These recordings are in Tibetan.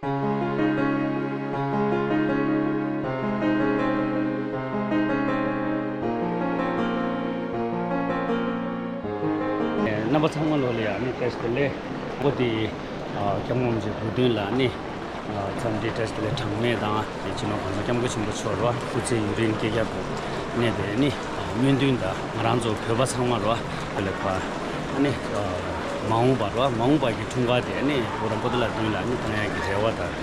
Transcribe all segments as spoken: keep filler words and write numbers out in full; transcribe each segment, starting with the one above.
རྣམ་པ་ཚང་མ་ལོ་ལ་ཡང་ནི་བཀྲ་ཤིས་བདེ་ལེགས། ཨོ་དེ་སྐྱབས་མགོན་རིན་པོ་ཆེའི་དགུང་སྟོན་ལ་ནི་འཚམས་འདྲི་བཀྲ་ཤིས་བདེ་ལེགས་གྲངས་མེད་དང་། སྤྱི་ནོར་༸གོང་ས་༸སྐྱབས་མགོན་ཆེན་པོ་མཆོག་རོ་སྐུ་ཚེ་ཡུན་རིང་བསྐལ་བརྒྱར་གནས་པའི་ནི་སྨོན་འདུན་དང་། ང་རང་ཚོ་བོད་པ་ཚང་མ་རོ་བོད་ལ་ཕ་ཨ་ནི་མ་འོངས་པ་རོ་མ་འོངས་པ་གི་འཁྲུངས་སྐར་དེ་ནི་བུ་རམ་པོ་ཏི་ལ་མདུན་ལ་ནི་བཏང་ཡག་གི་རེ་བ་དང་།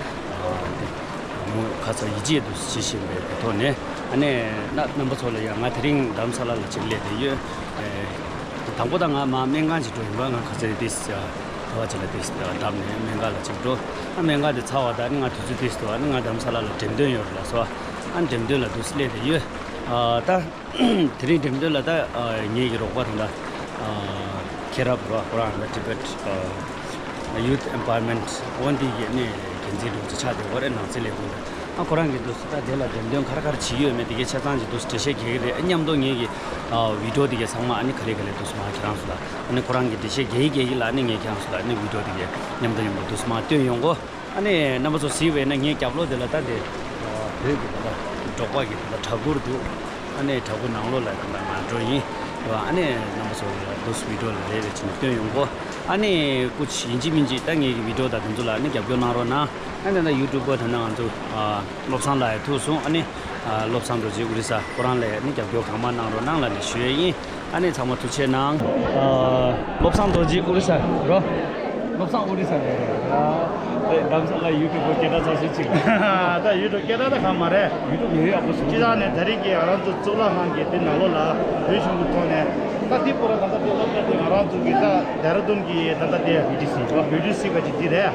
མོ་ཁ་ཚ་ཡིད་ཆེས་དུ་བྱེད་བཞིན་པའི་ཐོག་ནས། ཨ་ནི་ན་རྣམ་པ་ཚོ་ལ་ཡང་ང་དེ་རིང་རྡ་རམ་ས་ལ་ལ་ཅིག་སླེབས་བསྡད་ཡོད། དང་པོ་ད་ང་མ་སྨན་ཁང་ཅིག་འགྲོ་ཡིན་པ། ང་ཁ་ཚ་ཡི་ཏིས་ད་བ་ཅིག་ལ་ཏིས་བརྡབས་ནས་སྨན་ཁང་ལ་ཅིག་འགྲོ། ཨ་སྨན་ཁང་དེ་ཚར་བ་ད་ནི་ང་དུས་ཚོད་ཏིས་དུ་ཨ་ནི་ང་རྡ་རམ་ས་ལ་ལ་འགྲེམས་སྟོན་ཡོད་རེད་ལ་སོ། ཨ་འགྲེམས་སྟོན་ལ་དུས་སླེབས་བསྡད་ཡོད། ཨ་ད། དེ་རིང་འགྲེམས་སྟོན་ལ་ད་ངེད་ཀྱི་རོགས་པ་དང་ད་མཁྱེན་རབ་རོགས་ཁོ་རང་ད་Tibet Youth Empowerment འོ་འདི་གི་ནས་འགན་འཛིན་འདྲ་བོ་ཅིག་ཆགས་བསྡད་ཡོད་རེད། ནང་རྩིས་ལས་ཁུངས་ལ། ཨ་ཁོ་རང་གི་འདུག་ད་དེ་ལ་འགྲེམས་སྟོན་ག་རེ་ག་རེ་བྱེད་ཡོད་མེད་དེ་གའི་ཆ་ཚང་ཅིག་འདུག་འགྲེལ་བཤད་རྒྱག་གི་རེད། མཉམ་དུ་ངེད་ཀྱི་བི་ཌི་ཨོ་དེ་གའི་ཚང་མ་ཨ་ནི་ག་ལེ་ག་ལེ་འདུག་མ་ཁྱེད་རང་ཚོ་ལ་ཨ་ནི་ཁོ་རང་གི་འགྲེལ་བཤད་རྒྱག་གི་རྒྱག་གི་ལ་ཨ་ནི་ངས་ཁྱེད་རང་ཚོ་ལ་ཨ་ནི་བི་ཌི་ཨོ་དེ་གའི་མཉམ་དུ་མཉམ་དུ་འདུག་མ་སྟོན་ཡོང་གོ། ཨ་ནི་རྣམ་པ་ཚོ་གཟིགས་པ་ཡིན་ན་ངའི་རྒྱབ་ལོགས་དེ་ལ་ད་དེ་བོད་ཀྱི་ད་ལྟ་འབྲོག་པ་གི་ད་ལྟ་གྲྭ་གུར་འདུག་ཨ་ནི་གྲྭ་གུར་ནང་ལོགས་ལ་ད་ལྟ་ང་འགྲོ་ཡིན། ཨ་ནི་རྣམ་པ་ཚོ་ལ་འདུག་བི་ཌི་ཨོ་ལ་རེ་རེ་བྱས་ནས་སྟོན་ཡོང་གོ། ཨ་ནི་སྐུ་མཁྱེན་ཡིན་གཅིག་མིན་གཅིག་ད་ངའི་གི་བི་ཌི་ཨོ་ད་དེ་ཚོ་ལ་ཨ་ནི་རྒྱབ་སྐྱོར་གནང་རོགས་གནང་། ཨ་ནི་ད་ཡུ་ཊུབ་པར་ད་ནི་ང་ཚོ་བློ་བཟང་ལགས་ཡང་ཐུག་སོང་། ཨ་ནི་བློ་བཟང་རྡོ་རྗེ་ཨོ་རི་ས་ཁོ་རང་ལ་ཨ་ནི་རྒྱབ་སྐྱོར་གང་མང་གནང་རོགས་གནང་ལབ་ནས་ཞུ་ཡས་ཡིན། ཨ་ནི་ཚང་མ་ཐུགས་རྗེ་གནང་། བློ་བཟང་རྡོ་རྗེ་ཨོ་རི་ས་རོ། བློ་བཟང་ཨོ་རི་ས་རེད། རྡ་རམ་ས་ལ་ཡུ་ཊུབ་པར་སྐད་གྲགས་ཚ་ཤོས་གཅིག་ད་ཡུ་ཊུབ་སྐད་གྲགས་ད་གང་མ་རེད། ཡུ་ཊུབ་ཡོད་ཡག་པོ་བཟོ། སྤྱིར་བཏང་ནས་ད་རེས་ཀྱི་ང་རང་ཚོ་གཙུག་ལག་ཁང་གི་དེ་ནང་ལོགས་ལ་བོད་གཞུང་གི་ཐོག་ནས་ད་དེ་པོ་ར་ད་ལྟ་དེ་སློབ་གྲྭ་དེ་ང་རང་ཚོ་གི་ད་ལྡེ་ར་ལྡུན་གི་ད་ལྟ་དེ་བི་ཌི་སི་བི་ཌི་སི་ག་ཅིག་དེ་རེད།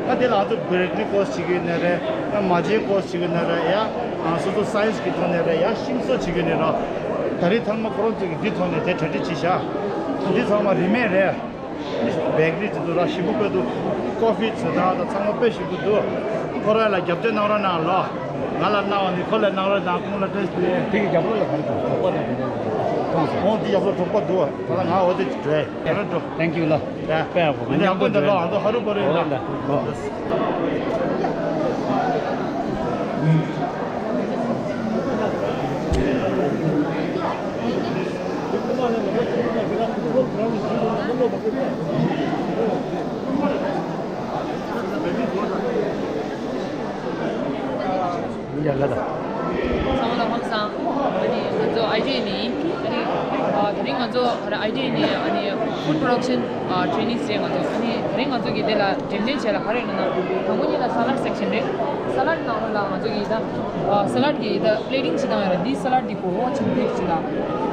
ད་དེ་ལ་ང་ཚོ་བོད་རིག་གནས་སྐོར་ཞིག་ཡོད་ནའི་རེད། ད་མ་བྱན་སྐོར་ཞིག་ཡོད་ནའི་རེད། ཡ་ང་སོ་སོ་སའེན་སི་གི་ཐོག་ནས་རེད། ཡ་ཤིང་བཟོ་ཞིག་ཡོད་ནའི་རེད། ད་རེས་ཚང་མ་ཁོ་རང་ཚོ་གི་འདི་ཐོག་ནས་དེ་གྲ་སྒྲིག་བྱས་ཤག་འདི་ཚང་མ་རིན་མེད་རེད། བེ་ཀ་རི་དེ་ཚོ་ར་ཞིམ་པོ་དཔེ་འདུག་ཀོ་ཧྥི་ཚོ་དང་ད་ཚང་མ་དཔེ་ཞིམ་པོ་འདུག་ཁོ་རང་ལ་རྒྱབ་སྐྱོར་གནང་རོགས་གནང་ལོ། ང་ལ་གནང་བ་ནི་ཁོ་ལ་གནང་རོགས་གནང་། ཁོང་ལ་སྤྲད་དེ་དེ་གི་རྒྱབ་ལོགས་ལ་ག་རེ་འདུག་གྲོགས་པོ་དང་དེ་འདྲ་མཐོང་སོང་། ཁོང་དེ་རྒྱབ་ལོགས་གྲོགས་པོ་འདུག་ད་ལ་ང་འོ་དེ་འགྲོ་ཡ་ར་འགྲོ། Thank you ལོ། ཡ་དཔེ་ཡག་པོ། ཡིན་ན་ཡག་པོ་འདུག་ལོ། ཨ་ཚོ་ཧ་རུ་པ་རུ་ཡིན་ད། ཨོ་ལ། ཨོ། ཡ་ལ་ད། ཚང་མ་ལ་ཧང་སང་། ཨ་ནི་ང་ཚོ་ཨའི་ཊི་ཨའི་ནས་ཡིན། ཨ་ནི་ཨ་དེ་རིང་ང་ཚོ་ཨ་ཨའི་ཊི་ཨའི་ནས་ཨ་ནི་ཧྥུཌ་པྲོ་ཌག་ཤན་ཨ་ཊེ་ནིང་བྱས། ང་ཚོ་ཨ་ནི་དེ་རིང་ང་ཚོ་གི་དེ་ལ་འགྲེམས་སྟོན་བྱས་ལ་ག་རེ་ཡིན་ན། དང་པོ་ཉིད་ལ་ས་ལཌ་སེག་ཤན་རེད། ས་ལཌ་ནང་ལ་ང་ཚོ་གི་ད་ཨ་ས་ལཌ་གི་ད་པི་ལེ་ཊིང་བྱེད་སྟངས་ཡོད་རེད། འདི་ས་ལཌ་འདི་གོ་བོ་ཆེན་པོ་ཞིག་ལ།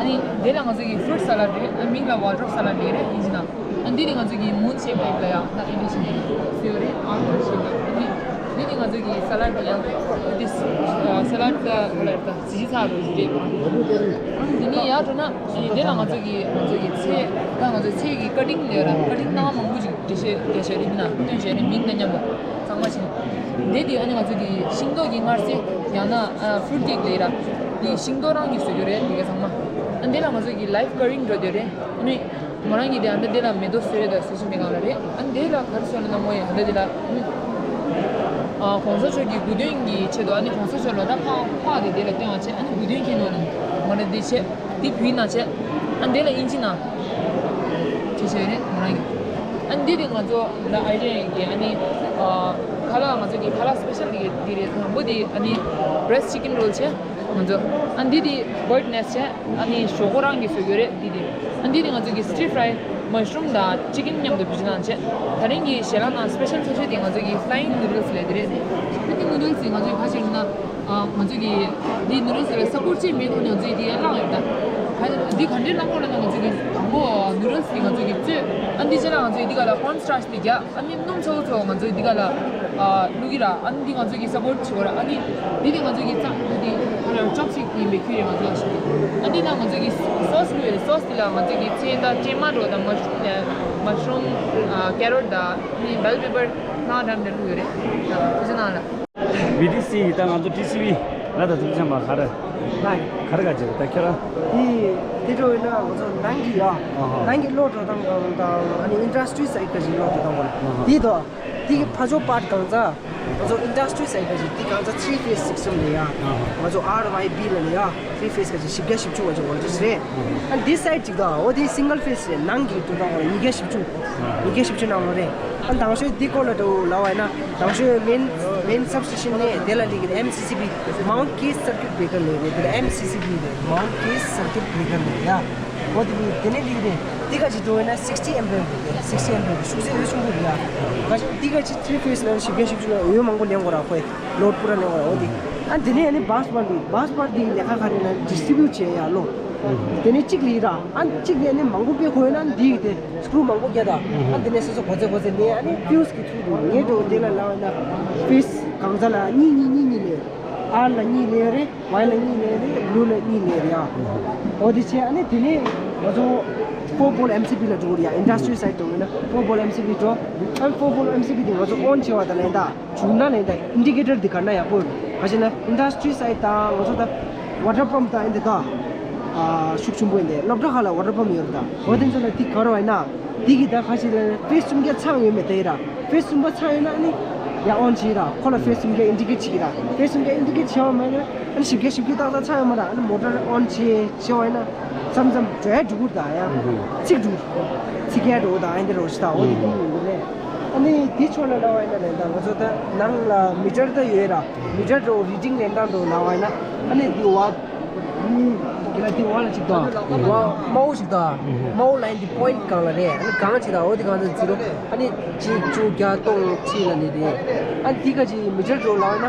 ཨ་ནི་དེ་ལ་ང་ཚོ་གི་ཧྥུ་རུཊ་ས་ལཌ་རེད། ཨ་མིང་ལ་ཝལ་ཌོརཕ་ས་ལཌ་ཡིན་རེད། ཡིན་ཅི་ན། ཨ་འདི་ནི་ང་ཚོ་གི་མུན་ཤེབ་ཊའིབ་ལ་ཡང་ད་ཨེ་ཌི་ཤན་ཡིན་ཟེར་ཡོད་རེད། ཨ་ཁོ་ཤེབ་ལ། ཨ་ནི་འདི་ནི་ང་ཚོ་གི་ས་ལཌ་ཡང་འདི་ས་ལཌ་ད་ག་ལ་ད་ཟི་ཚ་རུ་རེད། ཨ་འདི་ནི་ཡར་འགྲོ་ན་ཨ་ནི་དེ་ལ་ང་ཚོ་གི་ང་ཚོ་གི་ཚེ་ད་ང་ཚོ་ཚེ་གི་ཀ་ཊིང་ལས་ར་ཀ་ཊིང་སྣ་མང་པོ་ཅིག་འགྲེལ་བཤད་རྒྱག་བྱ་རེད། འདི་ན་སྟོན་བྱ་རེད། མིང་དང་མཉམ་པ་གཙང་མ་བྱས། འདི་དེ་ཨ་ནི་ང་ཚོ་གི་ཤིང་ཏོག་གི་མངར་ཟས་ཡང་ན་ཨ་ཧྥུ་རུཊ་ཀེག་ལས་ར་འདི་ཤིང་ཏོག་རང་གི་བཟོ་རྒྱུ་རེད། འདི་ག་ཚང་མ་ཨ་འདི་ལ་ང་ཚོ་གི་ལའིཕ་ཀ་རིང་འགྲོ་རྒྱུ་རེད། ཨ་ནི། མོ་རང་གིས་དེ་ཨ་མདའ་དེ་ལ་མེ་ཏོག་བཟོས་ཡོད་ད་བཟོ་བཞིན་པའི་སྒང་ལ་རེད། ཨ་ནི་དེ་ལ་ག་རེ་བཟོས་ན་ན་མོ་ཡི་ཨ་མདའ་དེ་ལ་ཨ་གོང་ས་མཆོག་གི་དགུང་སྟོན་གྱི་ཆེད་དུ་ཨ་ནི་གོང་ས་མཆོག་ལོ་ད་ཕག་ཕག་དེ་དེ་ལ་སྟོན་བ་བྱས། ཨ་ནི་དགུང་སྟོན་ཁྱེར་ནོ་ནི་མོ་རང་དེ་བྱས་དེ་བུའི་ནང་བྱས། ཨ་ནི་དེ་ལ་དབྱིན་ཇི་ནང་བྲིས་བྱས་རེད་མོ་རང་གིས། ཨ་ནི་དེ་དེ་ང་ཚོ་ད་ཨའི་ཊི་ཨའི་གི་ཨ་ནི་ཁ་ལག་ང་ཚོ་གི་ཁ་ལག་སི་པེ་ཤལ་དེ་གི་དེ་རེད། དང་པོ་དེ་ཨ་ནི་བྷི་རེ་སི་ཊི་ཅི་ཀིན་རོལ་བྱས། ང་ཚོ་ཨ་འདི་དེ་བར་ཌི་ནེ་སི་བྱས། ཨ་ནི་ཞོག་ཁོག་རང་གིས་བཟོས་ཡོད་རེད། འདི་དེ་ཨ་འདི་དེ་ང་ཚོ་གི་སི་ཊི་རི་ཕ་རའི་མ་ཤི་རུམ་དང་ཅི་ཀིན་མཉམ་དུ་བི་ཇི་ནང་བྱས། ད་རིང་གི་ཞལ་ལག་ནང་སི་པེ་ཤལ་ཆགས་ཆེ་དེ་ང་ཚོ་གི་ཕི་ལ་ཡིང་ནུ་ཌལ་སི་ལབ་དེ་རེད། ཨ་འདི་ནུ་ཌལ་སི་དེ་ང་ཚོ་གི་ཁ་ཤས་ཡིན་ན་ང་ཚོ་གི་འདི་ནུ་ཌལ་སི་ལ་ས་ཁུག་ཅིག་མེད་དུས་ང་ཚོ་གི་དེ་བླངས་ཡོད་ད། ད་འདི་ག་འདྲའི་བླངས་དགོས་ལབ་ན་ང་ཚོ་གི་དང་པོ་ནུ་ཌལ་སི་དེ་ང་ཚོ་གི་བཙོས། ཨ་འདི་རྗེས་ལ་ང་ཚོ་གི་འདི་ག་ལ་ཀོན་སི་ཊར་ཆི་དེ་རྒྱག་ཨ་ནི་སྣུམ་ཚ་བོ་ཚ་བོ་ང་ཚོས་འདི་ག་ལ་ཨ་བླུག་གི་ར། ཨ་ནི་འདི་ང་ཚོས་ཀྱི་སབ་པོར་བྱེད་དགོས་ར། ཨ་ནི་འདི་དེ་ང་ཚོས་ཀྱི་རྩ་འདི་དེ་ཁ་ལ་ཅོབ་སི་ཊིག་ཡིན་པའི་ཁུལ་རེད་ང་ཚོ་ལ་ཞིག་ཨ་འདི་ན་ང་ཚོས་ཀྱི་སོ་སི་བླུག་ཡོད་རེད། སོ་སི་འདི་ལ་ང་ཚོས་ཀྱི་ཚལ་དང་ཊོ་མ་ཊོ་དང་མ་ཤི་རུམ་ལ་མ་ཤི་རུམ་ཨ་ཀེ་རོཊ་དང་ཨ་ནི་བེལ་པེ་པར་ནང་འདྲ་འདྲ་བླུག་ཡོད་རེད། ཨ་དེ་ཚོ་ནང་ལ། བི་ཊི་སི་ད་ང་ཚོ་ཊི་སི་ཝི་ལ་ད་ཐུག་ཆེན་པ་ག་རེ་ལ་ག་རེ་ག་བྱེད་ད་ཁྱེད་རང་། དེ་དེ་འགྲོ་ཡིན་ན་ང་ཚོ་ནང་གི་ཡ། ཨ་ཧ། ནང་གི་གློག་འགྲོ་སྟངས་དང་དང་ཨ་ནི་ཨིན་ཌ་སི་ཊི་རི་སའིཌ་ག་ཅིག་གློག་འགྲོ་སྟངས་པ་ལ། ཨ་ཧ། དེ་དོ། འདི་གི་ཕ་ཇོ་པཱརཊ་གང་ཚ། ང་ཚོ་ཨིན་ཌ་སི་ཊི་རི་སའེ་ཌི་ག་ཅིག་འདི་གང་ཚ་ཐི་རི་ཕེ་སི་སིསི་ཊམ་ལ་ཡ། ང་ཚོ་ཨར་ཝའི་བི་ལ་ལ་ཡ། ཐི་རི་ཕེ་སི་ག་ཅིག་བཞི་བརྒྱ་བཞི་བཅུ་ག་ཅིག་ཝོལ་ཊེ་ཇི་རེད། ཨ་འདི་སའེ་ཌི་ཅིག་དང་འོ་དེ་སིང་གལ་ཕེ་སི་རེད། ནང་གི་དུ་དང་ཉིས་བརྒྱ་བཞི་བཅུ། ཉིས་བརྒྱ་བཞི་བཅུ་ནང་ལོ་རེད། ཨ་དང་ཤོས་འདི་སྐོར་ལ་འགྲོ་ལ་བ་ཡིན་ན་དང་ཤོས་མེན་མེན་སབ་སི་ཊི་ཤན་ནས་དེ་ལ་ལི་གི་ཨེམ་སི་སི་བི། མའུན་ཊི་ཀེ་སར་ཀིའུཊ་བྷེ་རེ་ཀར་ལས་རེད། དེ་ལ་ཨེམ་སི་སི་བི་རེད། མའུན་ཊི་ཀེ་སར་ཀིའུཊ་བྷེ་རེ་ཀར་ལས་ཡ། འོ་དེ་ལི་དེ་ནས་ལི་གི་རེད། འདི་ག་ཅིག་འགྲོ་ཡིན་ན་སིག་སི་ཊི་ཨེམ་པེར་རེད། སིག་སི་ཊི་ཨེམ་པེར་ཤུགས་ཚད་ཡོད་ཆུང་པོ་རེད་ཡ། ག་ཅིག་འདི་ག་ཅིག་ཐི་རི་ཕེ་སི་ལ་བཞི་བརྒྱ་བཞི་བཅུ་ལ་ཡོད་མང་པོ་ལེན་དགོས་ར་ཁོས། ལོཌ་པུ་ར་ལེན་དགོས་ར་འོ་དེ། ཨ་དེ་ནས་ཨ་ནི་བྷ་སི་བྷར་འདུག་བྷ་སི་བྷར་འདི་ལས་ཀ་ག་རེ་ན་ཌི་སི་ཊི་རི་བིའུཊ་བྱེད་ཡ་ལོ། དེ་ནས་གཅིག་ལས་ར། ཨ་གཅིག་ལས་ནི་མང་པོ་དཔེ་གོ་ཡོད་ན་འདི་གི་དེ་སི་ཀུ་རུ་མང་པོ་རྒྱག་ད། ཨ་དེ་ནས་སོ་སོ་གོ་ཚད་གོ་ཚད་ནས་ཨ་ནི་ཕིའུ་སི་གི་ཚུལ་དུ་ངས་འགྲོ་དེ་ལ་ལ་བ་ན་ཕིའུ་སི་གང་ཚ་ལ་གཉིས་གཉིས་གཉིས་གཉིས་ལས། ཨར་ལ་གཉིས་ལས་རེད། ཝའི་ལ་གཉིས་ལས་རེད། བྷུ་ལུ་ལ་གཉིས་ལས་རེད་ཡ། འོ་དེ་བྱས་ཨ་ནི་དེ་ནས་ང་ཚོ་ཕོར་བྷོལ་ཨེམ་སི་བི་ལ་འགྲོ་གི་རེད་ཡ། ཨིན་ཌ་སི་ཊི་རི་སའེ་ཌི་འགྲོ་གི་ན་ཕོར་བྷོལ་ཨེམ་སི་བི་འགྲོ། ཨ་ཕོར་བྷོལ་ཨེམ་སི་བི་དེ་ང་ཚོ་ཨོན་བྱས་པ་དང་ལན་ད། བྱུང་ན་ལན་ད་ཨིན་ཌི་ཀེ་ཊར་འདི་ག་ན་ཡག་པོ་ཡོད། ག་ཅི་ན་ཨིན་ཌ་སི་ཊི་རི་སའེ་ཌི་དང་ང་ཚོ་ད་ཝ་ཊར་པམ་དང་ཨིན་དེ་ད་ཤུགས་ཆེན་པོ་ཡིན་ཏེ། སློབ་གྲྭ་ཁག་ལ་ཝ་ཊར་པམ་ཡོད་རེད་ད། འོ་དེ་ཚོ་ལ་དེ་ག་རེ་བ་ཡིན་ན། དེ་གི་ད་ག་ཅི་ལ་ཕེ་སི་སུམ་བརྒྱ་ཚང་ཡོད་མེད་དེ་ཡིན་ར། ཕེ་སི་གསུམ་པ་ཚང་ཡོད་ན་ནི་ཡ་ཨོན་བྱེད་ར། ཁོ་ལ་ཕེ་སི་གསུམ་བརྒྱ་ཨིན་ཌི་ཀེཊ་བྱེད་ཀྱི་ར། ཕེ་སི་གསུམ་བརྒྱ་ཨིན་ཌི་ཀེཊ་བྱས་པ་མེད་ན་ཨ་ནི་བཞི་བརྒྱ་བཞི་བརྒྱ་ཏག་ཏག་ཚང་ཡོད་མ་ར། ཨ་ནི་མོ་ཊར་ཨོན་བྱེད་བྱས་པ་ཡིན་ན་མཚམས་མཚམས་འགྲོ་ཡ་འགྲོ་གི་རེད་ད། ཡ་ཚིག་འགྲོ་ཚིག་ཡ་འགྲོ་ད། ཨ་འདི་རོ་ཞིག་ད་འོ་དེ་དེ་ཡིན་གི་རེད། ཨ་ནི་དེ་ཕྱོགས་ལ་ལབ་པ་ཡིན་ན་ལན་ད་ང་ཚོ་ད་ནང་ལ་མི་ཊར་ད་ཡོད་ར། མི་ཊར་འགྲོ་རི་ཌིང་ལེན་སྟངས་འགྲོ་ལབ་པ་ཡིན་ན་ཨ་ནི་དེ་བ། ཨུམ། དེ་ལ་དེ་བ་ལ་ཅིག་དང་། བ་དམའ་བོ་ཞིག་དང་། དམའ་བོ་ལ་ཡིན་དེ་པོ་ཡིན་ཊི་གང་ལ་རེད། ཨ་ནི་གང་ཅིག་དང་འོ་དེ་གང་ཚོད་ཛི་རོ། ཨ་ནི་གཅིག་བཅུ་བརྒྱ་སྟོང་ཁྲི་ལ་ནི་རེད། ཨ་ནི་དེ་ག་ཅིག་མི་ཊར་འགྲོ་ལབ་ན།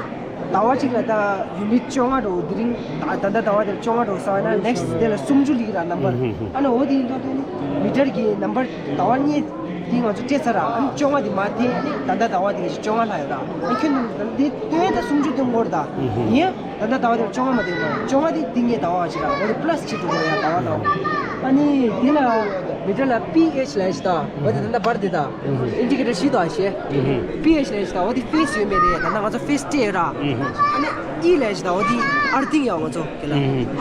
ཟླ་བ་གཅིག་ལ་ད་ཡུ་ནིཊ་བཅོ་ལྔ་འགྲོ། དེ་རིང་ད་ད་ལྟ་ཟླ་བ་དེར་བཅོ་ལྔ་འགྲོ་ས་ན་ནེག་སི་ཊི་དེ་ལ་སུམ་ཅུ་ལིག་ར་ནམ་བར། ཨ་ནི་འོ་དེ་ཡིན་དུས་དེ་ནི་མི་ཊར་གི་ནམ་བར་ཟླ་བ་གཉིས། དེ་ང་ཚོ་སྤྲད་ཚར་ར། ཨ་ནི་བཅོ་ལྔ་དེ་མ་དེ་ཨ་ནི་ད་ལྟ་ཟླ་བ་དེ་གི་བཅོ་ལྔ་ལྷག་ཡོད་ར། ཨ་ཁྱོད་ནི་དེ་སྟོན་ད་སུམ་ཅུ་སྟོན་དགོས་ར་ད། ཡིན། ད་ལྟ་ཟླ་བ་དེར་བཅོ་ལྔ་མ་དེ་བ་བཅོ་ལྔ་དེ་དེ་ངའི་ཟླ་བ་ཞིག་ར། འོ་དེ་པ་ལ་སི་ཅིག་འགྲོ་དགོས་ཡ་ཟླ་བ་ཟླ་བ། ཨ་ནི་དེ་ལ་མི་ཊར་ལ་པི་ཨེཆ་ལ་ཞིག་ད། འོ་དེ་ད་ལྟ་བར་དེ་ད། ཨིན་ཌི་ཀེ་ཊར་བཞི་དང་ཞེ། པི་ཨེཆ་ལ་ཞིག་ད། འོ་དེ་ཕེ་སི་ཡོད་མེད་རེད། ད་ལྟ་ང་ཚོ་ཕེ་སི་སྤྲད་ཡོད་ར། ཨ་ནི་ཨི་ལ་ཞིག་ད། འོ་དེ་ཨར་ཐིང་ཡ་ང་ཚོ་དེ་ལ།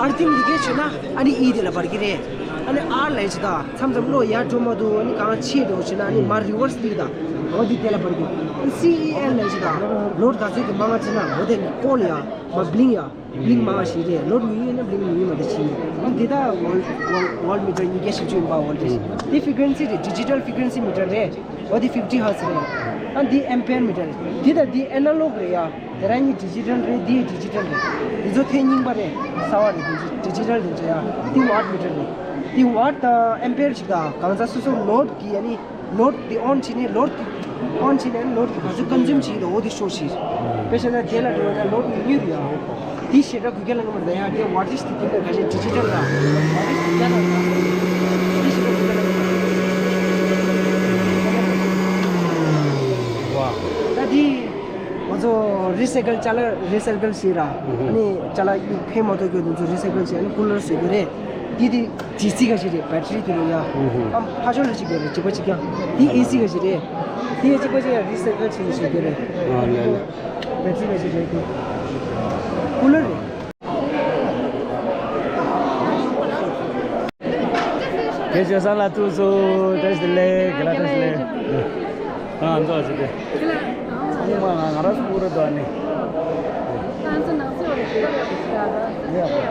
ཨར་ཐིང་དེ་གས་བྱོས་ན་ཨ་ནི་ཨི་དེ་ལ་བར་གི་རེད། ཨ་ནི་ཨར་ལ་ཞིག་ད། མཚམས་མཚམས་གློག་ཡར་འགྲོ་མ་འདུག་ཨ་ནི་གང་ཆེ་འགྲོ་བྱས་ན་ཨ་ནི་མར་རི་ཝར་སི་སླེབས་ད། འོ་དེ་དེ་ལ་བར་གི། ཨ་ནི་སི་ཨི་ཨེལ་ལ་ཞིག་ད། ལོཌ་ག་ཚོད་ཀྱི་མང་ང་བྱས་ན་འོ་དེ་ནི་ཀོལ་ཡ་མ་བླིང་ཡ། བླིང་མང་ཞིག་རེད། ལོཌ་ཉུང་ཉུང་ན་བླིང་ཉུང་ཉུང་མ་རེད་ཕྱིན། ཨ་འདི་ད་ཝོལ་ཝོལ་ཝོལ་མི་ཊར་ཉིས་བརྒྱ་བཞི་བཅུ་ཡིན་པ་ཝོལ་ཊེཇ། འདི་ཕི་ཀུ་རེན་སི་རེད། ཌི་ཇི་ཊལ་ཕི་ཀུ་རེན་སི་མི་ཊར་རེད། འོ་འདི་ཕིབ་ཊི་ཧར་ཊི་རེད། ཨ་འདི་ཨེམ་པི་ཡར་མི་ཊར་རེད། འདི་དང་འདི་ཨེ་ན་ལོག་རེད་ཡ། དེ་རང་གཉིས་ཌི་ཇི་ཊལ་རེད། འདི་ཡི་ཌི་ཇི་ཊལ་རེད། འདི་ཚོ་ཐད་རྙིང་པ་རེད། གསར་པ་རེད། འདི་ཚོ་ཌི་ཇི་ཊལ་འདི་ཚོ་ཡ། འདི་ཝཊ་མི་ཊར་རེད། འདི་ཝཊ་དང་ཨེམ་པི་ཡར་ཞིག་དང་གང་ཟག་སོ་སོ་ལོཌ་གི་ཨ་ནི། ལོཌ་དེ་ཨོན་བྱས་ནས་ལོཌ་དེ་ཨོན་བྱས་ནས་ལོཌ་དེ་ག་ཚོད་ཀོན་སུམ་བྱེད་ཀྱི་འདུག་འོ་དེ་ཤོ་ཤེས། དཔེ་བཞག་ན་དེ་ལ་འགྲོ་ན་ལོཌ་ཉུང་ཉུང་རེད་ཡ། དེ་ཞེ་དྲག་དགོས་གལ་ལ་ངོ་མ་ཟ་ཡ་དེ་ཝཊ་ཊེཇ་དེ་དེ་འདྲ་ག་ཞིག་ཌི་ཇི་ཊལ་ལ་ཝཊ་ཊེཇ་དེ་ཡ་ན་དེ་ཞེ་དྲག་དགོས་གལ་ལ་ངོ་མ་ཟ་ཡ། ད་དེ་ང་ཚོ་རི་སའེ་ཀལ་ཅ་ལག་རི་སའེ་ཀལ་བྱས་ར། ཨ་ནི་ཅ་ལག་ཕན་མ་ཐོགས་རྒྱུ་དེ་ཚོ་རི་སའེ་ཀལ་བྱས་ཨ་ནི་ཀུ་ལར་བཟོ་རྒྱུ་རེད། དེ་དེ། ཌི་སི་ག་ཞིག་རེད། བེ་ཊི་རི་དེ་ལོ་ཡ། ཨམ་ཕ་ཆོ་ལ་ཅིག་ཡོད་རེད། གཅིག་པ་གཅིག་རྐྱང་། དེ་ཨེ་སི་ག་ཞིག་རེད། དེ་གཅིག་པ་གཅིག་རྐྱང་རི་སའེ་ཀལ་བྱེད་ནི་ཞིག་ཡོད་རེད། ཨ་ལེ་ལེ། བེ་ཊི་རི་ག་ཞིག་རེད། ཀུ་ལར་རེད། སྐད་ཆ་ས་ལ་ཐུག་སོང་། བཀྲ་ཤིས་བདེ་ལེགས། དགེ་ལགས་བཀྲ་ཤིས་བདེ་ལེགས། ཨ་ང་ཚོ་ཞིག་རེད། ཨ་ནི་མ་ང་ང་རང་ཚོ་ཀུ་རེ་དོ་ནི། ང་ཚོ་ནང་ཚོ་རེ་ཞིག་རེ་ཡག་པོ་ཞིག་རེད། ཡག་པོ།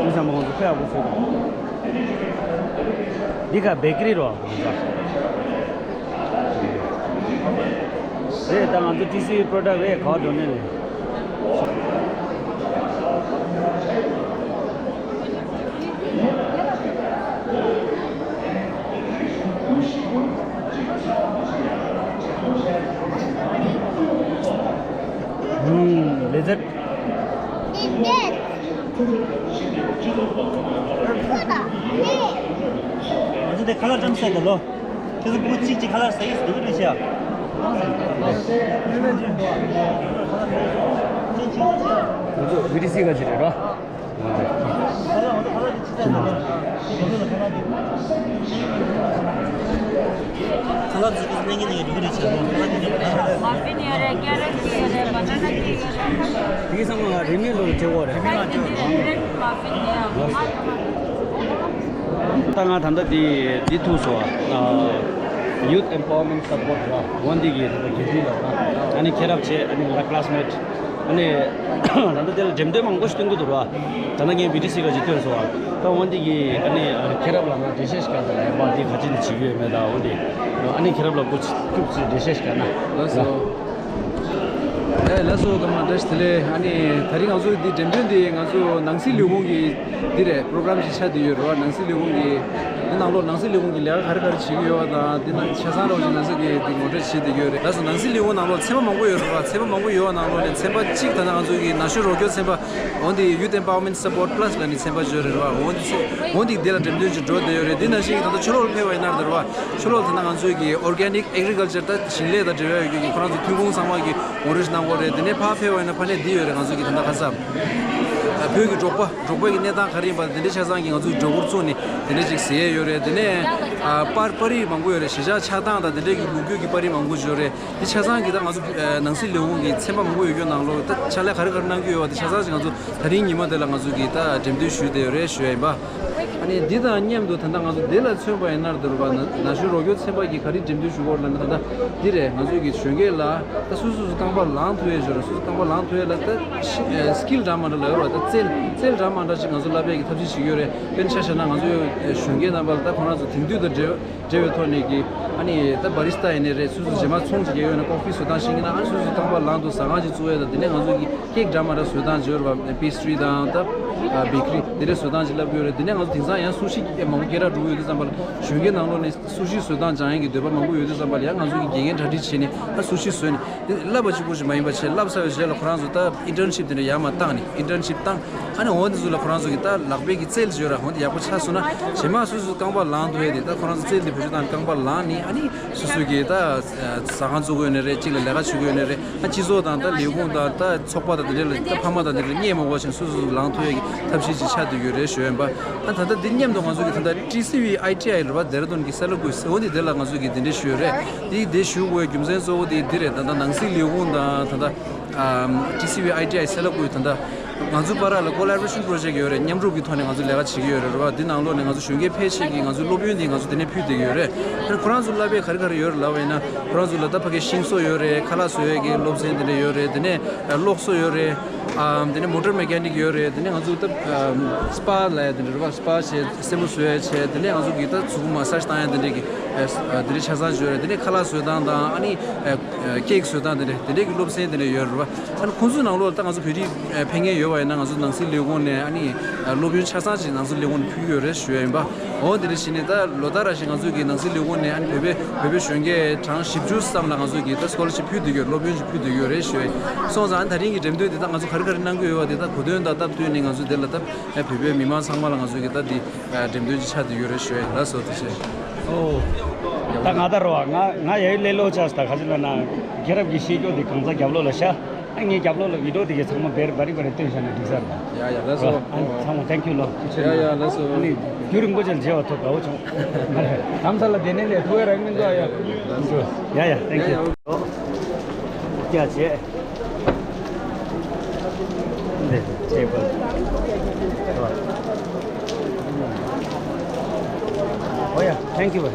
ང་ཚོ་མ་ང་ཚོ་ཕེ་ཡག་པོ་ཞིག་རེད། འདི་ག་བེ་ཀ་རི་རོ། རེད་ད་ང་ཚོ་ཊི་སི་པོ་རོ་ཌག་རེད། ག་བ་འགྲོ་ནས་རེད། ལེ་ཛར། ང་ཚོ་དེ་ཁ་ལག་བཀྲམ་ས་དེ་ལོ། ཁྱེད་ཚོ་ཕྲུ་གུ་གཅིག་གཅིག་ཁ་ལག་ཟ་ཡིས་སྡུག་རེད་ཤག་ང་ཚོ་བི་ཊི་སི་ག་ཅིག་རེད་རོ། ཁ་ལག་ཚོ་ཁྱེད་ཚོ་ལེན་གྱི་ལེན་གྱི་སྡུག་རེད་ཤག་ཁ་ལག་དེ་མ་ཧྥིན་ཡོད་རེད། ཀེ་རོཊ་ཡོད་རེད། བ་ན་ན་ཀེག་ཡོད་རེད། དེ་གི་སང་ང་རིན་མེད་ལོ་རེ་བྲེག་གོ་རེད། ད་ང་ད་ལྟ་འདི་འདི་ཐུག་སོང་ཨ། Youth Empowerment Support ར་འོ་འདི་གི་ད་ལྟ་འགན་འཛིན་ལ་ར། ཨ་ནི་མཁྱེན་རབ་བྱས། ཨ་ནི་ང་ར་classmate། ཨ་ནི་ད་ལྟ་དེ་ལ་འགྲེམས་སྟོན་མང་པོ་ཞིག་སྟོན་གི་འདུག་ར། ད་ལྟ་ངས་བི་ཊི་སི་ག་ཅིག་སྟོན་སོང་བ། ད་འོ་འདི་གི་ཨ་ནི་མཁྱེན་རབ་ལ་ང་འགྲེལ་བཤད་ཞིག་ག་ད་ལ་ཡ་པ་འདི་ག་ཅི་ནས་བྱེད་ཀྱི་ཡོད་མེད་ད་འོ་འདི། ཨ་ནི་མཁྱེན་རབ་ལ་སྐུ་སྐུ་ཅིག་འགྲེལ་བཤད་ཞིག་ག་ན། ལགས་སོ། ཨེ་ལགས་སོ། སྐར་མ་བཀྲ་ཤིས་བདེ་ལེགས། ཨ་ནི་ད་རིང་ང་ཚོ་འདི་འགྲེམས་སྟོན་འདི་ང་ཚོ་ནང་སྲིད་ལས་ཁུངས་ཀྱི་འདི་རེད། པོ་རོ་གྷ་རམ་ཞིག་ཆགས་བསྡད་ཡོད་རེད་བ། ནང་སྲིད་ལས་ཁུངས་ཀྱི་འདི་ནང་ལོགས་ནང་སྲིད་ལས་ཁུངས་ཀྱི་ལས་ཀ་ག་རེ་ག་རེ་བྱེད་ཀྱི་ཡོད་བ་དང་། འདི་ནང་ཆ་ཚང་རོགས་ཀྱི་ནང་སྲིད་ཀྱི་འདི་ངོ་སྤྲོད་བྱེད་བསྡད་ཡོད་རེད། ལགས་སོ། ནང་སྲིད་ལས་ཁུངས་ནང་ལོགས་ཚན་པ་མང་པོ་ཡོད་རེད་བ། ཚན་པ་མང་པོ་ཡོད་བ་ནང་ལོགས་ནས་ཚན་པ་གཅིག་ད་ལྟ་ང་ཚོ་གི་ན་གཞོན་རོགས་སྐྱོར་ཚན་པ་འོ་འདི་Youth Empowerment Support Plus ལབ་ནི་ཚན་པ་ཅིག་ཡོད་རེད་བ། འོ་འདི་ཚེ་འོ་འདི་འདི་ལ་འགྲེམས་སྟོན་ཅིག་འགྲོ་བསྡད་ཡོད་རེད། འདི་ནང་བཞིན་གྱི་ད་ལྟ་ཕྱི་ལོགས་ལ་ཕེབས་པ་ཡིན་ན་རེད་བ། ཕྱི་ལོགས་ད་ལྟ་ང་ཚོའི་གི་Organic Agriculture ད་ཞིང་ལས་དང་འབྲེལ་བ་ཡོད་རྒྱུ་གི་ཁོ་རང་ཚོ་ཐོན་ཁུངས་ཚང་མ་གི་ངོ་སྤྲོད་ཞིག་གནང་དགོས་རེད། དེ་ནས་ཕར་ཕེབས་པ་ཡིན་ན་ཕ་ནས་འདི་ཡོད་རེད། ང་ཚོ་གི་ད་ལྟ་ཁ་སང་བོད་ཀྱི་འབྲོག་པ་འབྲོག་པའི་གི་གནས་སྟངས་ག་རེ་ཡིན་པ་དེ་འདྲའི་ཆ་ཚང་གི་ང་ཚོ་གི་སྒྲོ་སྐུར་བཙུགས་ནས་དེ་འདྲ་ཅིག་ཟེར་ཡས་ཡོད་རེད། དེ་ནས་ཨ་པར་པར་རིས་མང་པོ་ཡོད་རེད། གཞིས་ཆགས་ཆགས་སྟངས་དང་དེ་འདྲའི་གི་ལོ་རྒྱུས་ཀྱི་པར་རིས་མང་པོ་ཡོད་རེད། དེ་ཆ་ཚང་གི་ད་ང་ཚོ་ཨ་ནང་སྲིད་ལས་ཁུངས་ཀྱི་ཚན་པ་མང་པོ་ཡོད་རྒྱུ་ནང་ལོགས་ད་ཕྱག་ལས་ག་རེ་ག་རེ་གནང་གི་ཡོད་པ་དེ་ཆ་ཚང་ཞིག་ང་ཚོ་ད་རིང་ཉི་མ་དེ་ལ་ང་ཚོ་གི་ད་འགྲེམས་སྟོན་ཞུས་བསྡད་ཡོད་རེད་ཞུ་ཡ་ཡིན་པ། ཨ་ནི་འདི་དང་མཉམ་དུ་ད་ལྟ་ང་ཚོ་འདི་ལ་མཚོན་པ་ཡིན་ན་འདུག་ར་བ། ན་ན་གཞོན་རོགས་སྐྱོར་ཚན་པ་གིས་ག་རེ་འགྲེམས་སྟོན་ཞུ་གི་ཡོད་ལབ་ན། ད་ལྟ་འདི་རེད། ང་ཚོ་གི་གཞོན་སྐྱེས་ལ་ད་སོ་སོ་སོ་རྐང་པ་ལངས་ཐུབ་ཡས་ཞོར་སོ་སོ་རྐང་པ་ལངས་ཐུབ་ཡས་ལ་ད་ཤི་ཨ་སི་ཀིལ་འདྲ་མ་འདྲ་ལབ་ཡོད་ར། ད་རྩལ་རྩལ་འདྲ་མ་འདྲ་ཞིག་ང་ཚོ་བསླབ་ཡས་ཀྱི་ཐབས་ཤེས་བྱེད་ཀྱི་ཡོད་རེད། དཔེར་ན་ཆ་བཞག་ན་ང་ཚོ་གཞོན་སྐྱེས་རྣམ་པ་ལ་ད་ཁོ་རང་ཚོ་དེང་དུས་དང་འབྲེལ་འབྲེལ་བའི་ཐོག་ནས་ཀྱི་ཨ་ནི་ད་བ་རི་སི་ཏ་ཡིན་ནའི་རེད། སོ་སོ་རྗེས་མ་ཚོང་ཅིག་རྒྱག་ཡོད་ན་ཀོ་ཕི་བཟོ་སྟངས་ཤེས་ཀྱི་ན། ཨ་ནི་སོ་སོ་རྐང་པ་ལངས་འདུག་ཟ་ཁང་ཅིག་བཙུགས་ཡས་དང་། དེ་ནས་ང་ཚོ་གི་ཀེག་འདྲ་མ་འདྲ་བཟོ་སྟངས་ཅིག་ཡོད་རེད་བ། པེ་སི་ཊི་རི་དང་ད་ཨ་བེ་ཀ་རི་དེ་འདྲའི་བཟོ་སྟངས་ཅིག་བསླབ་ཀྱི་ཡོད་རེད། དེ་ནས་ང་ཚོ་དེང་སང་ཡང་སུ་ཤི་མང་པོ་སྐད་གྲགས་འགྲོ་གི་ཡོད་དུས་ཙམ་པ་ལ་གཞོན་སྐྱེས་ནང་ལོགས་ནས་སུ་ཤི་བཟོ་སྟངས་སྦྱང་ཡས་ཀྱི་འདོད་པ་མང་པོ་ཡོད་དུས་ཙམ་པ་ལ་ཡང་ང་ཚོ་གི་དགེ་རྒན་གྲ་སྒྲིག་བྱས་ནས་ཨ་སུ་ཤི་བཟོས་ནས་དེ་བསླབ་པ་གཅིག་པོ་ཞིག་མ་ཡིན་པ་བྱས། བསླབ་ཚར་བའི་རྗེས་ལ་ཁོ་རང་ཚོ་ད་ཨིན་ཊརན་ཤིབ་དེ་འདྲ་ཡར་མར་བཏང་ནས། ཨིན་ཊརན་ཤིབ་བཏང་། ཨ་ནི་འོ་འདི་ཚོ་ལ་ཁོ་རང་ཚོ་གི་ད་ལག་པའི་གི་རྩལ་ཅིག་ཡོད་ར། འོ་འདི་ཡག་པོ་ཆགས་སོང་ན་རྗེས་མ་སོ་སོ་རྐང་པ་ལངས་ཐུབ་ཡས་དེ། ད་ཁོ་རང་ཚོ་རྩལ་འདི་བེད་སྤྱོད་བཏང་ནས་རྐང་པ་ལངས་ནས་ཨ་ནི་སོ་སོ་གི་ད་ཟ་ཁང་བཙུགས་ཀྱི་ཡོད་ནའི་རེད། གཅིག་ལ་ལས་ཀ་བྱེད་ཀྱི་ཡོད་ནའི་རེད། ཨ་སྤྱི་ཚོགས་དང་ད་ལས་ཁུངས་དང་ད་ཚོགས་པ་དང་དེ་འདྲ་ལ་ད་ཕ་མ་དང་དེ་འདྲ་ལ་བརྙས་མ་དགོས་པ་བྱས་ནས་སོ་སོ་ལངས་ཐུབ་ཡས་ཀྱི་ཐབས་ཤེས་ཅིག་ཆགས་བསྡད་ཡོད་རེད་ཞུ་ཡས་ཡིན་པ། ཨ་ད་ལྟ་འདི་མཉམ་དུ་ང་ཚོ་གི་ད་ལྟ་ཊི་སི་ཝི་ཨའི་ཊི་ཨའི་རེད་བ། ལྡེ་ར་ལྡུན་གྱི་སེ་ལ་ཀུའི་ཟེར་བ་འདི་དེ་ལ་ང་ཚོ་གི་འདི་འདྲ་ཞུས་ཡོད་རེད། འདི་འདི་ཞུ་དགོས་རྒྱུ་མཚན་གཙོ་བོ་དེ་འདི་རེད། ད་ལྟ་ནང་སྲིད་ལས་ཁུངས་དང་ད་ལྟ་ཨམ་ཊི་སི་ཝི་ཨའི་ཊི་ཨའི་སེ་ལ་ཀུའི་ད་ལྟ་ང་ཚོ་བར་ལ་ཀོ་ལ་བོ་རེ་ཤན་པོ་རོ་ཇེག་ཡོད་རེད། མཉམ་རུབ་ཀྱི་ཐོག་ནས་ང་ཚོ་ལས་ཀ་བྱེད་ཀྱི་ཡོད་རེད་རེད་བ། འདི་ནང་ལོགས་ནས་ང་ཚོ་གཞོན་སྐྱེས་ཕལ་ཆེར་གྱིས་ང་ཚོའི་སློབ་ཡོན་འདི་ང་ཚོ་དེ་ནས་ཕུལ་བསྡད་ཀྱི་ཡོད་རེད། ཨ་ནི་ཁོ་རང་ཚོ་བསླབ་པའི་ག་རེ་ག་རེ་ཡོད་རེད་ལབ་པ་ཡིན་ན། ཁོ་རང་ཚོ་ལ་ད་ཕ་གི་ཤིང་བཟོ་ཡོད་རེད། ཁ་ལག་བཟོ་ཡས་ཀྱི་སློབ་ཚན་དེ་འདྲ་ཡོད་རེད། དེ་ནས་གློག་བཟོ་ཡོད་རེད། ཨམ་དེ་ནས་མོ་ཊར་མེ་ཀ་ནིག་ཡོད་རེད། དེ་ནས་ང་ཚོ་ད་ཨམ་སི་པ་ལབ་ཡས་དེ་འདྲ་རེད་བ། སི་པ་བྱས། སེན་མོ་བཟོ་ཡས་བྱས། དེ་ནས་ང་ཚོ་གི་ད་མཛུབ་མོ་མ་སཱ་ཇི་བཏང་ཡས་དེ་འདྲས་ཀྱི་ཨ་དེ་འདྲའི་ཆ་ཚང་ཡོད་རེད། དེ་ནས་ཁ་ལག་བཟོ་སྟངས་དང་། ཨ་ནི་ཨ་ཀེག་བཟོ་སྟངས་དེ་འདྲས་དེ་འདྲས་ཀྱི་སློབ་ཚན་དེ་འདྲས་ཡོད་རེད་བ། ཨ་ནི་ཁོང་ཚོའི་ནང་ལོགས་ལ་ད་ང་ཚོ་བོད་རིགས་ཨ་ཕེབས་མཁན་ཡོད་པ་ཡིན་ན་ང་ཚོ་ནང་སྲིད་ལས་ཁུངས་ནས་ཨ་ནི་ཨ་སློབ་ཡོན་ཆ་ཚང་ཅིག་ནང་སྲིད་ལས་ཁུངས་ནས་ཕུལ་གྱི་ཡོད་རེད་ཞུ་ཡ་ཡིན་པ། འོ་དེ་འདྲ་བྱས་ནས་ད་ལོ་ལྟར་ར་བཞིན་ང་ཚོ་གི་ནང་སྲིད་ལས་ཁུངས་ནས་ཨ་ནི་བོད་པའི་བོད་པའི་གཞོན་སྐྱེས་གྲངས་བཞི་བཅུ་ཙམ་ལ་ང་ཚོ་གི་ད་སི་ཀོ་ལར་ཤིབ་ཕུལ་བསྡད་ཀྱི་ཡོད། སློབ་ཡོན་ཅིག་ཕུལ་བསྡད་ཀྱི་ཡོད་རེད་ཞུ་ཡ་ཡིན། སོང་ཙང་ཨ་ནི་ད་རིང་གི་འགྲེམས་སྟོན་འདི་ད་ང་ཚོ་ག་རེ་ག་རེ་གནང་གི་ཡོད་པ་དེ་ད་གོ་དོན་དང་སྟབས་བསྟུན་ནས་ང་ཚོ་དེ་ལ་ད་ཨ་བོད་པའི་མི་མང་ཚང་མ་ལ་ང་ཚོ་གི་ད་འདི་ཨ་འགྲེམས་སྟོན་ཅིག་ཆགས་བསྡད་ཡོད་རེད་ཞུ་ཡ་ཡིན། ལགས་སོ། ཐུགས་རྗེ་ཆེ། ཨོ། ད་ང་ད་རོ་ང་ང་ཡ་ཡི་ལེ་ལོ་ཆགས་ད་ག་ཅི་ལ་ན་རྒྱལ་རབས་ཀྱི་ཤེས་རྒྱུ་འདི་གང་ཚ་རྒྱབ་ལོགས་ལ་ཤ། ཨ་ངའི་རྒྱབ་ལོགས་ལ་བི་ཌིའོ་དེ་གའི་ཚང་མ་བེར་བ་རི་བ་རི་སྟོན་བཞག་ན་འགྲིག་ས་རེད། ཡ་ཡ་ལགས་སོ། ཨ་ཚང་མ་thank you ལོ། ཡ་ཡ་ལགས་སོ། ཨ་ནི་རྒྱུན་རིང་པོ་ཅིག་མཇལ་བ་ཐུག་དགའ་བོ་བྱུང་། རྣམ་ས་ལ་དེ་ནས་ལས་ཐུག་ཡ་རང་མིན་འགྲོ་ཡ། ཡ་ཡ་thank you། ཡ་བྱས། འདི་ཊེ་བལ། ཨོ་ཡ་thank you།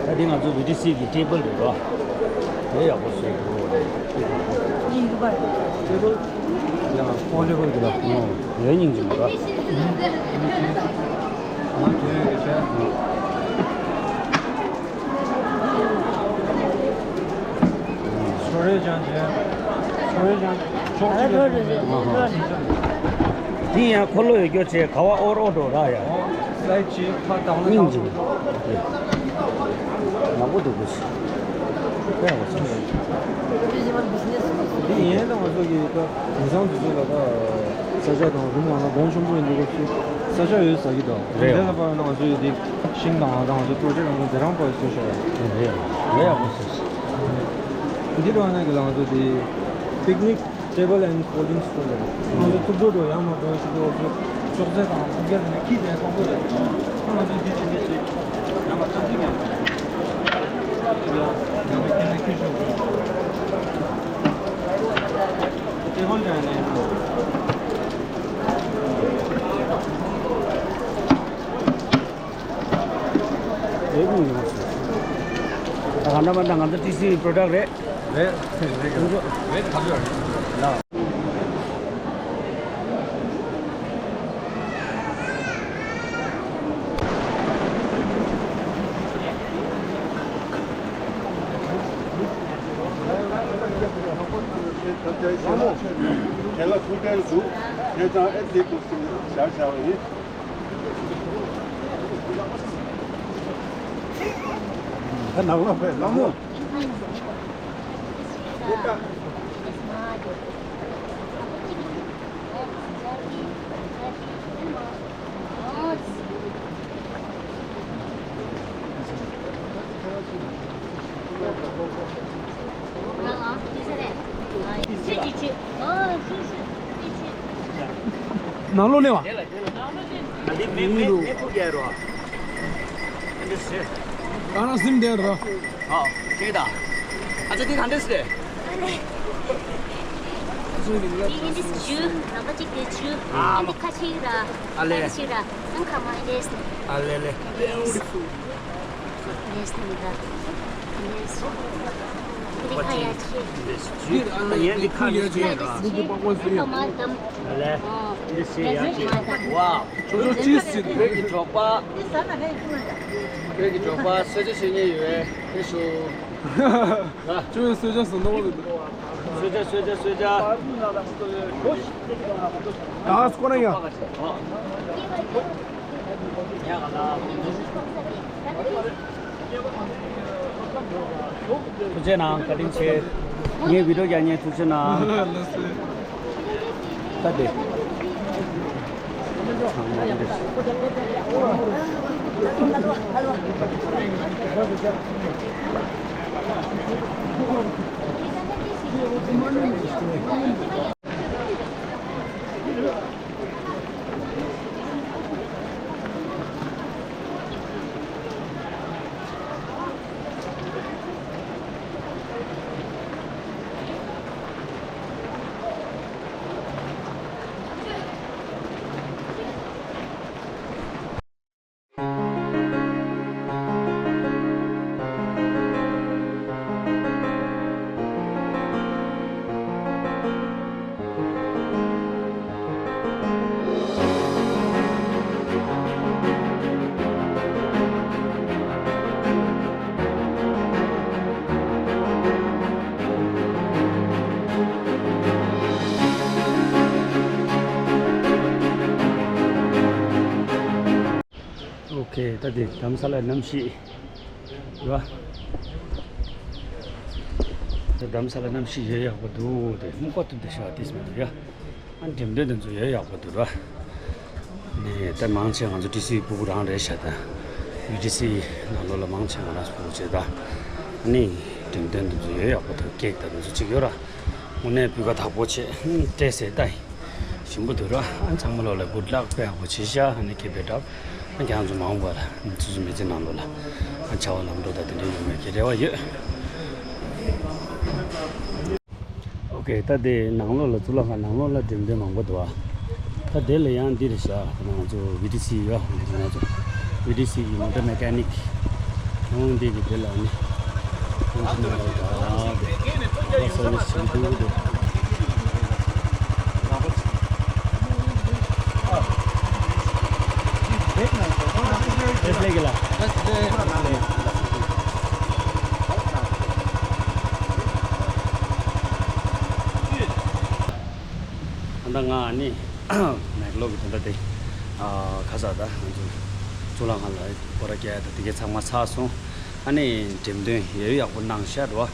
ད་འདི་ང་ཚོ་བི་ཊི་སི་གི་ཊེ་བལ་རེད་རོ། དེ་ཡག་པོ་བཟོས་འདུག་ཡ་ཨོ་ལེ་བལ་གི་ལ། ཨོ་ཡ་སྙིང་རྗེ་མོ་ར། ང་དེ་ཡོད་ཀྱི་བྱས། སོ་རེ་ཅང་བྱས། སོ་རེ་ཅང་ཕྱོགས་གཅིག་ལ་ཨ་ཧ། འདི་ཡང་འཁོར་ལོ་ཡོད་རྒྱུ་བྱས་ག་བ་ཨོར་ཨོ་འགྲོ་ར་ཡ། སའི་ཅིག་ཕ་དང་ལ་སྙིང་རྗེ། ཡག་པོ་འདུག་གོ་ཤི། ཡག་པོ་ཤི། འདི་ཡན་དང་ང་ཚོ་གི་ད་དེང་སང་དུས་ཚོད་ལ་ད་ས་ཆ་དང་རུམ་ནང་ལ་གོང་ཆེན་པོ་ཡིན་འདུག་གོ་ཤི། ས་ཆ་ཡོད་ཟ་གི་ད། རེད། དེ་ལ་པར་ན་ང་ཚོ་ཡི་དེ་ཤིང་དང་ང་དང་ང་ཚོ་པྲོ་ཇེག་ང་ཚོ་དེ་རང་པར་བཟོ་ཤ་ཡ། རེད། རེད་ཡག་པོ་ཤི། འདི་ལ་ན་གི་ལ་ང་ཚོ་དེ་པིག་ནིག། Table and folding stool རེད། ང་ཚོ་ཐུགས་སྤྲོ་འགྲོ་ཡང་མ་འགྲོ་ཞིག་འགྲོ་ཞིག་ཅོག་ཙེ་དང་ཐུགས་རྒྱལ་ནས་ཁྱི་དེ་ཁོང་ཁྲོ་རེད། ང་ཚོ་འདི་ཅི་འདི་ཅི་ཡང་མ་ཐབས་ཅི་ཡང་ཡང་མ་ཁྱི་ནས་ཁྱི་ཤོག་ཅེ་ཧོལ་ཀྱང་ནས། ད་ག་འདྲ་མ་འདྲ་ང་ཚོ་ཊི་སི་ཝི་པྲོ་ཌག་རེད། རེད་རེད་རེད་རེད་ད་ཚོད་རེད། དེ་ལ་ཐུགས་རྟེན་ཞུ། དེ་ཙང་ཨེ་ཙི་ཏུ་སུ་བཞག་བཞག་ཡིན། ད་ནང་ལོགས་པས་ལགས་མོ། ནང་ལོགས་ནས་བ། འདི་མེ་མེ་མེ་ཕུག་རྒྱག་རོགས། འདི་ཟེར། ང་རང་སེམས་བདེ་རོགས། ཨ། ཁྱེད་ད། ཨ་ཅག་འདི་ག་འདྲས་རེད། འདི་འདི་ཇུ། རྣམ་པ་གཅིག་དེ་ཇུ། ཨ་མ། འདི་ཁ་ཆེ་ར། ཨ་ལེ། ཁ་ཆེ་ར། ཨང་ཁ་མ་འདྲས། ཨ་ལེ་ལེ། འདྲས་འདྲས་ནི་ར། འདྲས། འདི་ཁ་ཡ་ཆེ། འདྲས། ཨ་ཡན་འདི་ཁ་ཡ་ཆེ་ར། ཨང་ཁ་མ་དམ། ཨ་ལེ། འདི་ཤེས་ཡ་ཆེ། ཝའོ། ཁྱོད་ཚོ་ཅི་ཟིན། བོད་ཀྱི་འབྲོག་པ། བོད་ཀྱི་འབྲོག་པ་གསོལ་ཇ་མཆོད་མཁན་ཡོད་པས་ཕེབས་ཤོག་ཁྱོད་ཚོས་གསོལ་ཇ་ཟིན་ནོ་གསོལ་ཇ་གསོལ་ཇ་གསོལ་ཇ། ཨ་སྐོར་ན་ཡ། ཐུགས་རྗེ་གནང་། བཀའ་དྲིན་ཆེ། ངའི་བི་ཌིའོ་རྒྱག་མཁན་ཐུགས་རྗེ་གནང་། ད་དེ། ཨོ་ཁེ། ད་དེ་དྷ་རམ་ས་ལའི་གནམ་གཤིས་རེད་བ། ད་དྷ་རམ་ས་ལ་གནམ་གཤིས་ཡོད་ཡག་པོ་འདུག་དེ་སྨུག་པ་ཐུབ་དེ་ཤ་ཏིས་མི་འདུག་ཡ། ཨ་འགྲེམས་སྟོན་དེ་ཚོ་ཡོད་ཡག་པོ་འདུག་ར། ནས་ད་མང་ཆེ་ང་ཚོ་ཊི་སི་ཝི་སྤུ་གུ་རང་རེད་ཤག་ད་ཝི་ཊི་སི་ནང་ལོགས་ལ་མང་ཆེ་ང་རང་ཚོ་སྤུ་གུ་བྱས་ད། ཨ་ནི་འགྲེམས་སྟོན་དེ་ཚོ་ཡོད་ཡག་པོ་འདུག་ཀེག་དང་དེ་ཚོ་གཅིག་ཡོད་ར། དངོས་གནས་སྤུས་ཀ་དག་པོ་བྱས། སྤྲད་ཟེར་ད་ཡིན། ཞིམ་པོ་འདུག་ར། ཨ་ཚང་མ་ལོག་ལ་གུཌ་ལག་དཔེ་ཡག་པོ་བྱས་ཤག་ཨ་ནི་ཁེ་པེ་ཏྲབ། ཨ་ཁྱེད་རང་ཚོ་མ་འོངས་པ་ལ་ཨ་ནི་སོ་སོ་མི་ཚེ་ནང་ལོགས་ལ་ཨ་བྱ་བ་ལམ་འགྲོ་དང་དེ་འདྲ་ཡོང་བའི་གི་རེ་བ་ཡོད། ཨོ་ཁེ། ད་དེ་ནང་ལོགས་ལ་གཙུག་ལག་ཁང་ནང་ལོགས་ལ་འགྲེམས་སྟོན་མང་པོ་འདུག་ཨ། ད་དེ་ལ་ཡང་འདི་རེད་ཤག་ང་ཚོ་ཝི་ཊི་སི་ཡོད། ང་ཚོ་ཝི་ཊི་སི་གི་མོ་ཊ་མེ་ཀ་ནིག་ཁོང་འདི་གི་དེ་ལ་ནི་ཁོང་ཚོ་ནང་ལ་ད་དེ་སར་ཝི་སི་བྱེད་འདུག་དེ། ད་ང་ནི་མེག་ལོ་གི་དོན་དག་དེ་ཁ་ས་ད་ང་ཚོ་གཙུག་ལག་ཁང་ལ་སྐོར་ར་རྒྱག་ཡ་ད་དེ་གའི་ཚང་མ་ཚར་སོང་། ཨ་ནི་འགྲེམས་སྟོན་ཡོད་ཡག་པོ་གནང་ཤག་འགྲོ་བ།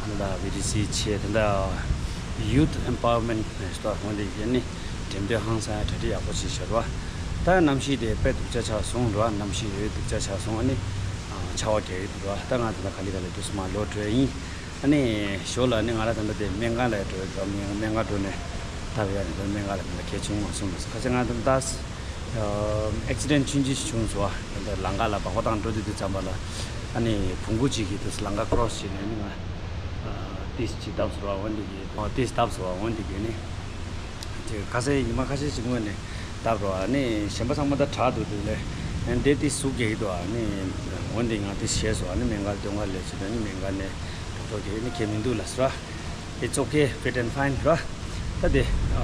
ཨ་ནི་ད་ཝི་ཌི་སི་ཆེ་དེ་འདྲ་Youth Empowerment ནས་ཤོག་འོན་ཏེ་ཡིན་ནི་འགྲེམས་སྟོན་ཧང་སང་ཡ་གྲ་སྒྲིག་ཡག་པོ་བྱས་ཤག་འགྲོ་བ། ད་གནམ་གཤིས་དེ་དཔེ་སྡུག་ཅག་ཆགས་སོང་འགྲོ་བ། གནམ་གཤིས་ཡོད་སྡུག་ཅག་ཆགས་སོང་། ཨ་ནི་ཆར་པ་རྒྱག་གི་འདུག་འགྲོ་བ། ད་ང་དེ་འདྲ་ག་ལེ་ག་ལེ་དུས་སུ་མ་ལོག་འགྲོ་ཡ་ཡིན། ཨ་ནི་ཞོར་ལ་ནི་ང་རང་དེ་འདྲ་དེ་སྨན་ཁང་ལ་འགྲོ་ཡ་འགྲོ། སྨན་སྨན་ཁང་འགྲོ་ནས་ལྟ་བ་ཡ་ནི་དེ་སྨན་ཁང་ལ་དེ་འདྲ་གལ་ཆེན་མ་སོང་མ་སོང་ཁ་ཆེ་ང་དེ་འདྲ། ཨེག་སི་ཌེན་ཊི་ཆུང་ཆུང་ཞིག་བྱུང་སོང་བ། ད་ལང་ཀ་ལ་བ་ཧོ་ཏང་འགྲོ་དུས་དུས་ཙམ་པ་ལ་ཨ་ནི་བོང་གུ་གཅིག་གིས་དུས་ལང་ཀ་ཀྲོ་སི་བྱས་ནས་ནི་ང་ཏིས་གཅིག་བརྡབས་སོང་བ། འོན་ཏེ་གི་ཏིས་བརྡབས་སོང་བ། འོན་ཏེ་གི་ནི་དེ་ཁ་སང་ཉི་མ་ཁ་ཤས་ཤིག་སྔོན་ནས་བརྡབས་རོགས། ཨ་ནི་གཞན་པ་ཚང་མ་ད་དྲག་འདུག་དུས་ལས་ ཨ་ནི་དེ་དེ་ཟུག་གེ་ཡིད་དོ། ཨ་ནི་འོན་ཏེ་ང་དེ་ཤེས་སོ། ཨ་ནི་མེང་ག་དོན་ག་ལས་ཚུལ་དེ་ནི་མེང་ག་ནས་འགྲོ་གེ་ནི་ཁེ་མི་འདུག་ལ་སོ། It's okay, fit and fine ར། ད་དེ་ཨ་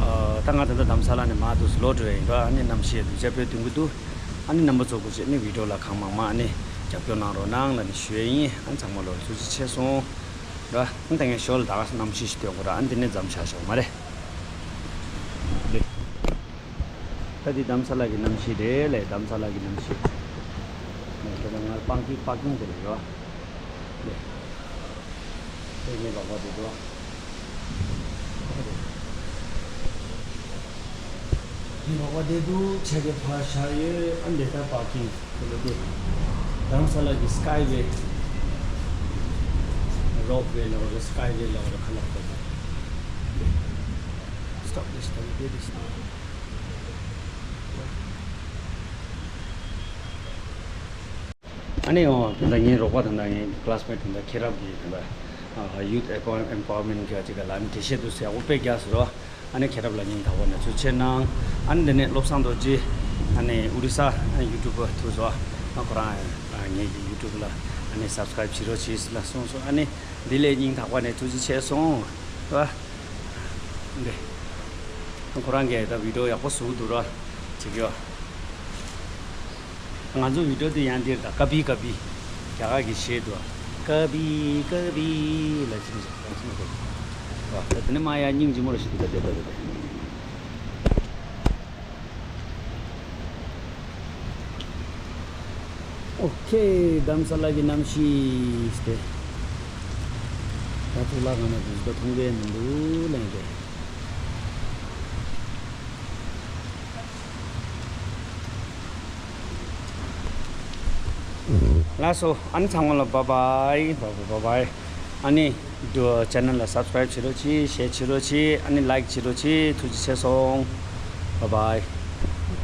ཨ་ད་ང་ད་ལྟ་དྷ་རམ་ས་ལ་ནས་མར་དུ་ལོག་འགྲོ་ཡིན་ར། ཨ་ནི་གནམ་གཤིས་དུས་ཆ་བོད་དུས་འགོ་འདུག་ཨ་ནི་རྣམ་པ་ཚོ་སྐུ་མཁྱེན་ནི་བི་ཌི་ཡོ་ལ་གང་མང་མང་ཨ་ནི་རྒྱབ་སྐྱོར་གནང་རོགས་གནང་ལ་ནི་ཞུ་ཡ་ཡིན། ཨ་ནི་ཚང་མ་ལོ་ཐུགས་རྗེ་ཆེ་སོང་ར། ཨ་ནི་ད་ངས་ཞོར་ལ་ད་ག་གནམ་གཤིས་ཤིག་སྟོན་དགོས་ར། ཨ་ནི་དེ་ནས་མཚམས་བཞག་ཞོག་མ་རེད། ད་འདི་དྷ་རམ་ས་ལ་གི་གནམ་གཤིས་རེད་ལས། དྷ་རམ་ས་ལ་གི་གནམ་གཤིས། ནས་ཁྱེད་ཚོ་ང་པར་ཀིང་པར་ཀིང་དེ་ལ་ཡོད། ནས་དེ་ངའི་རོགས་པ་དེ་འདུག་ངའི་རོགས་པ་དེ་འདུག་ཆ་ག་ཕར་བཞག་ཡོད། ཨ་འདི་ད་པར་ཀིང་དེ་ལ་དེ། དྷ་རམ་ས་ལ་གི་སི་ཀའི་ཝེ་རོབ་ཝེ་ལ་བར་སི་ཀའི་ཝེ་ལ་བར་ཁ་ལག་དེ། Stop this, stop this, stop this. ཨ་ནི་ཡང་དེ་འདྲ་ངའི་རོགས་པ་དེ་འདྲ་ངའི་ཀི་ལ་སི་མེ་ཊི་དེ་འདྲ་ཁེ་རབ་ཀྱི་དེ་འདྲ་ཡུ་ཐི་ཨེམ་པ་ཝར་མེན་ཊི་གི་ཅིག་ལ་ནི་འགྲེལ་བཤད་དུ་ཡག་པོ་དཔེ་རྒྱག་སོང་རོ། ཨ་ནི་ཁེ་རབ་ལ་སྙིང་ཐག་པ་ནས་ཐུགས་རྗེ་ཆེ་གནང་། ཨ་ནི་འདི་ནས་བློ་བཟང་རྡོ་རྗེ་ཨ་ནི་ཨོ་རི་ས་ཡུ་ཊུབ་པ་ཐུག་སོང་། ཨ་ཁོ་རང་ངེད་ཀྱི་ཡུ་ཊུབ་ལ་ཨ་ནི་སབ་སི་ཀ་རེབ་བྱེད་རོགས་བྱེད་ལ་གསུངས་སོང་། ཨ་ནི་འདི་ལས་སྙིང་ཐག་པ་ནས་ཐུགས་རྗེ་ཆེ་སོང་ར། འདི་ཁོ་རང་གིས་ད་བི་ཌི་ཡོ་ཡག་པོ་བཟོ་གི་འདུག་ར། བྱེད་ཀྱི་ཡོད། ང་ཚོ་བི་ཌི་ཡོ་དེ་ཡང་འདིར་ད་ཀ་བི་ཀ་བི། རྒྱ་གར་གྱི་གཞས་འདུག་ཀ་བི་ཀ་བི་ལ་ཅིག་ཅིག་ཅིག་ཅིག་ཅིག་ད་དེ་ནས་མ་ཡ་སྙིང་རྗེ་མོ་ར་ཞིག་འདུག་ད་དེ་ད་དེ་དེ། ཨོ་ཁེ། དྷ་རམ་ས་ལ་གི་གནམ་གཤིས་ཏེ། ད་གཙུག་ལག་ཁང་ནས་དུས་ཚོད་མཐོང་གི་མི་འདུག་ལན་ཏེ། ལགས་སོ། ཨ་ནི་ཚང་མ་ལ་བཱའི་བཱའི། བཱའི་བཱའི། ཨ་ནི་ཆེ་ནལ་ལ་སབ་སི་ཀ་རེབ་བྱེད་རོགས་གྱིས། ཤེར་བྱེད་རོགས་གྱིས། ཨ་ནི་ལའིཀ་བྱེད་རོགས་གྱིས། ཐུགས་རྗེ་ཆེ་སོང་། བཱའི་བཱའི།